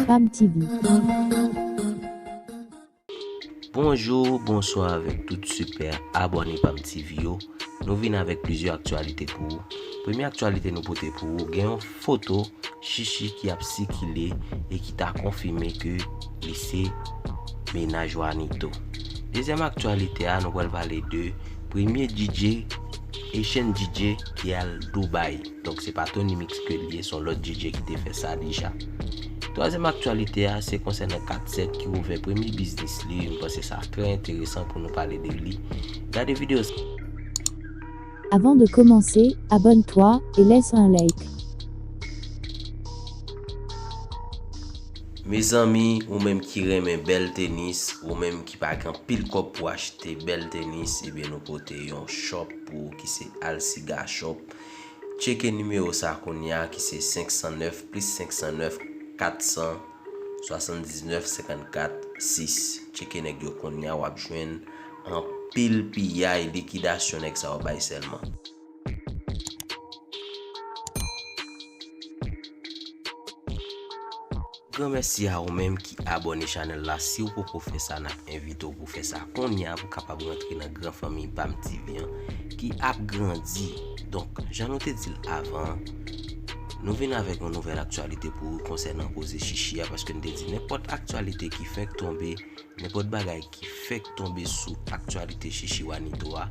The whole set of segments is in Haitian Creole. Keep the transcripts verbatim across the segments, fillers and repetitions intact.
Pam T V. Bonjou, bonswa avèk tout sipè abòne Pam T V yo. Nou vin avèk plizyè aktyalite pou ou. Premye aktyalite nou pote pou ou, gen yon foto Chichi ki ap sikile e ki ta konfime ke li se mennaj Wanito. Dezyèm aktyalite a, nou pral pale de premye D J, Haitian D J ki al Dubai. Donk se pa Tony Mix ke l ye, se yon lòt D J ki te fè sa deja. Twazyèm aktyalite a, se konsènan Kat Sèt ki ouvè premye biznis li. M panse sa trè enteresan pou nou pale de li. Gade videyo sa. Avant de commencer, abonne-toi et laisse un like. Mezanmi, ou menm ki renmen bèl tenis, ou menm ki pa gen anpil kòb pou achte bèl tenis, ebyen nou pote yon shop pou ou ki se Alsiga Shop. Tcheke nimewo sa kounye a ki se senk san nèf plis senk san nèf, kat san swasanndiznèf, senkannkat, sis. Tcheke nèg yo kounye a, w ap jwenn anpil piyay, likidasyon nèg sa yo bay sèlman. Granmèsi a ou menm ki abòne chanèl la. Si w poko fè sa, n ap envite w pou fè sa kounye a pou w kapab rantre nan gran fanmi Pam T V an ki ap grandi. Donk, jan nou te di l avan, nou vin avèk yon nouvèl aktyalite pou ou konsènan koze Chichi a, paske n te di nenpòt aktyalite ki fèk tonbe, nenpòt bagay ki fèk tonbe sou aktyalite Chichi Wanito a,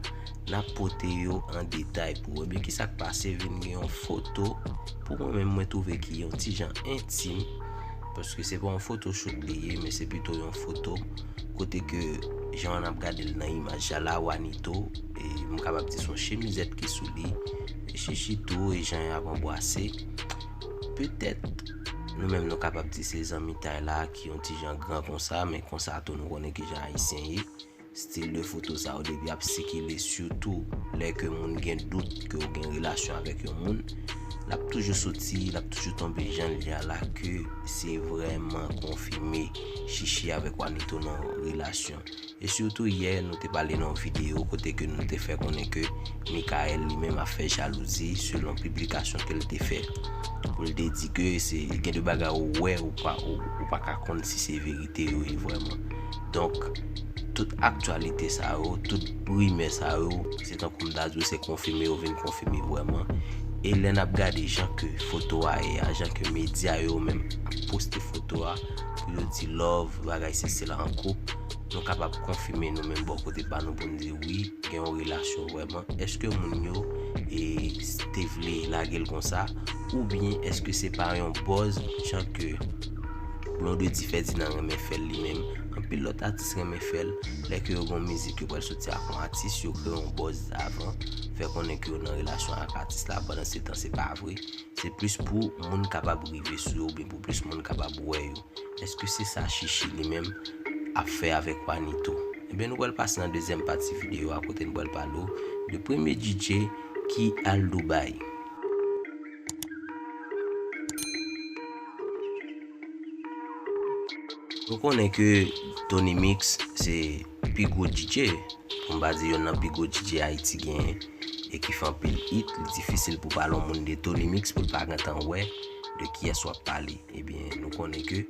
n ap pote yo an detay pou ou. Ebyen, kisa k pase? Vin gen yon foto, pou mwen menm, mwen twouve ki yon ti jan entim, paske se pa yon foto shoot li ye, men se pito yon foto kote ke jan n ap gade l nan imaj la, Wanito, e m kapab di se yon chemizèt ki sou li, e Chichi tou, e jan y ap anbwase. Petèt, nou menm nou kapab di se zanmitay la ki yon ti jan gran konsa, men konsa tou nou konnen ki jan Ayisyen ye. Stil de foto sa yo depi ap sikile, sitou lè ke moun gen dout ke w gen relasyon avèk yon moun, l ap toujou soti, l ap toujou tonbe jan l ye a la ke se vrèman konfime Chichi avèk Wanito nan yon relasyon. E sitou yè, nou te pale nan yon videyo kote ke nou te fè konnen ke Michael li menm ap fè jalouzi selon piblikasyon ke l te fè. Pou l te di ke se gen de bagay ou wè ou pa, ou, ou pa ka konn si se verite yo ye vrèman. Donk, tout aktyalite sa yo, tout rimè sa yo, se tankou m ta di w, se konfime yo vin konfime vrèman. E lè n ap gade jan ke foto a ye a, jan ke medya yo menm ap poste foto a, pou yo di love, bagay sesi la an koup, nou kapab konfime nou menm bò kote pa nou pou n di wi, gen yon relasyon vrèman. Èske moun yo e, te vle lage l konsa? Oubyen èske se pa yon buzz jan ke Blondedy Ferdinand renmen fè l li menm? Anpil lòt atis renmen fè l. Lè ke yo gen yon mizik yo pral soti ak yon atis, yo kreye yon buzz avan, fè konnen ke yo nan relasyon ak atis la, pandan se tan se pa vre. Se plis pou moun kapab rive sou yo, oubyen pou plis moun kapab wè yo. Èske se sa Chichi li menm ap fè avèk Wanito? Ebyen, nou pral pase nan dezyèm pati videyo a kote nou pral pale w de premye D J ki al Dubai. Nou konnen ke Tony Mix se pi gwo D J, pou m pa di yonn nan pi gwo D J Ayiti genyen, e ki fè anpil hit, li difisil pou pale yon moun de Tony Mix pou l pa gentan wè de kiyès w ap pale. Ebyen, nou konnen ke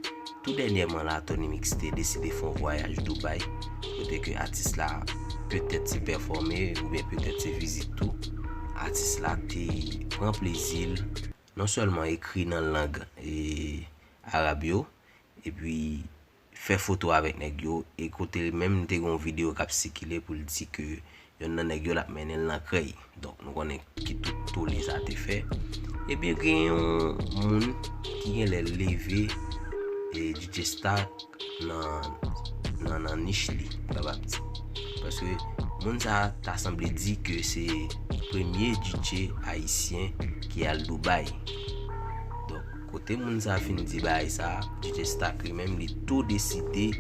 tou dènyèman la, Tony Mix te deside fè yon vwayaj Dubai, kote ke atis la petèt se pèfòme oubyen petèt se vizit tou. Atis la te pran plezi l, non sèlman ekri nan lang e, arab yo, epi fè foto avèk nèg yo, e kote menm te gen yon videyo k ap sikile pou l di ke yonn nan nèg yo l ap mennen l nan krèy. Donk, nou konnen ki tout tole sa te fè. Ebyen, gen yon moun ki genlè leve e, D J Stark nan, nan, nan nich li, m kapab di. Paske moun sa ta sanble di ke se premye D J ayisyen ki al Dubai. Donk, kote moun sa fin di bagay sa, D J Stark li menm, li tou deside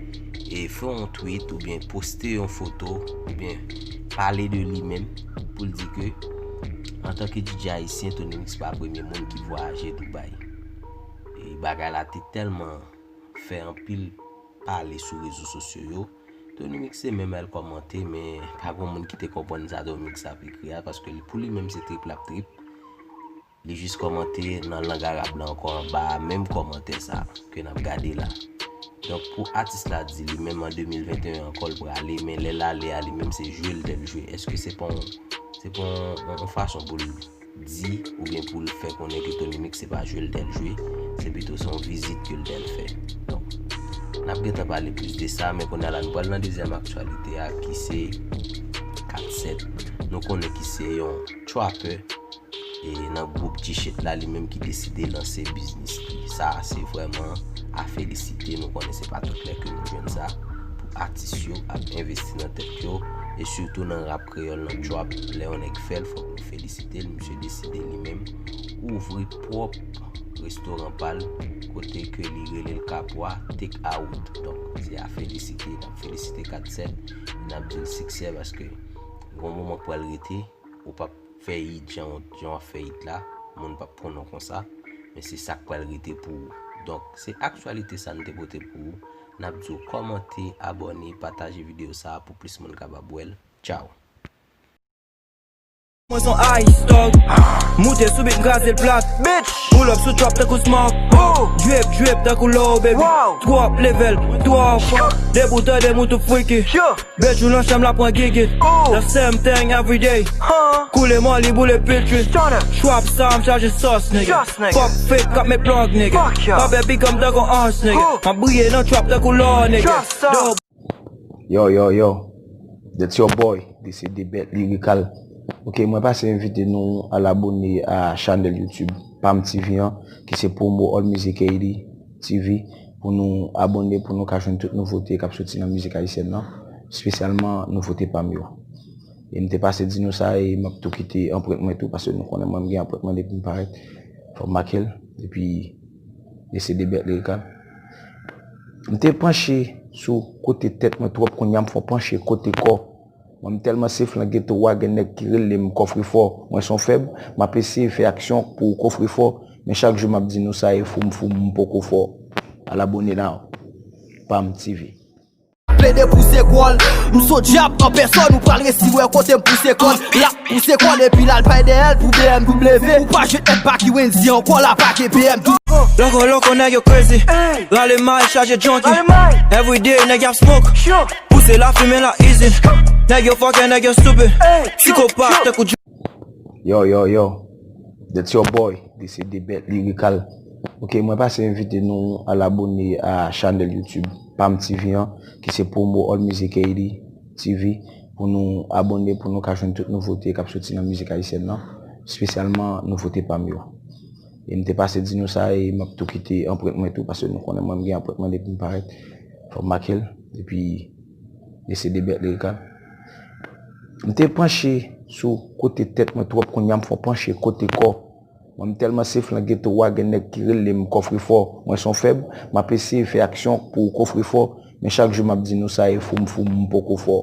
e fè yon tweet oubyen poste yon foto oubyen pale de li menm pou l di ke antanke D J ayisyen, Tony Mix pa premye moun ki vwayaje Dubai. E bagay la te tèlman fè anpil pale sou rezo sosyo yo. Tony Mix te menm al kòmante, men pa gen moun ki te konprann sa Tony Mix t ap ekri a, paske li, pou li menm se trip l ap trip. Li jis kòmante nan lang arab la ankò anba a menm kòmantè sa ke n ap gade la. Donk, pou atis la di li menm an de mil venteyen ankò l prale, men lè l ale a li menm se jwe l t al jwe. Èske se pa yon, se pa yon, yon, yon fason pou l di oubyen pou l fè konnen ke Tony Mix se pa jwe l t al jwe, se pito se yon vizit ke l t al fè? Donk, n ap gentan pale plis de sa, men kounye a la nou pral nan dezyèm aktyalite a ki se kat sèt. Nou konnen ki se yon trapper e nan gwoup G-Shit la li menm ki deside lanse biznis li. Sa a se vrèman a felisite. Nou konnen se pa tout lè ke nou jwenn sa pou atis yo ap envesti nan tèt yo e sitou nan rap kreyòl, nan trap. Lè yon nèg fè l, fòk nou felisite l. Misye deside li menm ouvri pwòp restoran pa l kote ke li rele l Kapwa Take Out. Donk, se a felisite. N ap felisite kat sèt, n ap di l siksè paske gon moman k pral rete ou p ap fè it jan, jan w ap fè it la, moun p ap konnen w konsa, men se sa k pral rete pou ou. Donk, se aktyalite sa n te pote pou ou. N ap di w kòmante, abòne, pataje videyo sa a pou plis moun kapab wè l. Tchao. Mwen son ice dog. Moute sou beat, m kraze l plat. Bitch. Pull up sou trap tankou smoke. Oh. Drip, drip tankou low, baby. Wow. Twòp level, twòp fò. De bout an de mout ou freaky. Yeah. Bèt jou nan chanm la pran gigit. Oh. The same thing every day. Huh? Koule mòli boule pil twi. Stunner. Trap sa m chaje sòs, nigga. Just nigga. Fuck fake k ap met plug, nigga. Fuck yeah. Pa pè big up tankou Hans, nigga. Oh. M ap briye nan trap tankou lò, nigga. Just so. Yo, yo, yo. That's your boy. This is the bet Lyrical. Ok, mwen pase envite nou al abone a chanèl YouTube Pam T V an, ki se Promo All Music Haiti T V, pou nou abone, pou nou ka jwenn tout nouvote k ap soti nan mizik ayisyèn nan, espesyalman nouvote Pam yo. E m te pase di nou sa, e m ap tou kite anprent mwen tou, paske nou konnen mwen m gen anprent mwen depi m parèt. Fò m make l, epi ese de bèt Lyrical. M te panche sou kote tèt mwen twòp, kounye a m fò panche kote kò. Mwen m tèlman safe nan geto a, gen nèg ki rele m kòfrefò. Mwen se yon fèb, m ap eseye fè aksyon pou kofrefò. Men chak jou m ap di nou sa, e fou m fou m, m poko fò. Al abone la. Pam T V. Plede pouse kò l. M se dyab an pèsòn, ou pral resi wè kote m pouse kò l. L ap pouse kò l epi l al bay dèyè l pou B M W. Ou pa jwenn èd pa ki Wendy ankò, la pa gen B M W. Lòko, lòko, nèg yo crazy. Rale may, chaje junkie. Everyday, nèg y ap smoke. Pouse lafimen la easy. Nèg yo fucking, nèg yo stupid. Sikopat, tankou Yo, yo, yo. That's your boy. This is the bet Lyrical. Ok, mwen pase envite nou al abone a chanèl YouTube Pam T V an, ki se Promo All Music Haiti T V, pou nou abone, pou nou ka jwenn tout nouvote k ap soti nan mizik ayisyèn nan, espesyalman nouvote Pam yo. E m te pase di nou sa, e m ap tou kite anprent mwen tou, paske nou konnen mwen m gen anprent mwen depi m parèt. Fò m make l, epi ese de bèt Lyrical. M te panche sou kote tèt mwen twòp, kounye a m fò panche kote kò. Mwen m tèlman safe nan geto a, gen nèg ki rele m kòfrefò. Mwen se yon fèb, m ap eseye fè aksyon pou kofrefò. Men chak jou m ap di nou sa, e fou m fou m, m poko fò.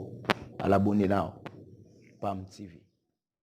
Al abone la. Pam T V.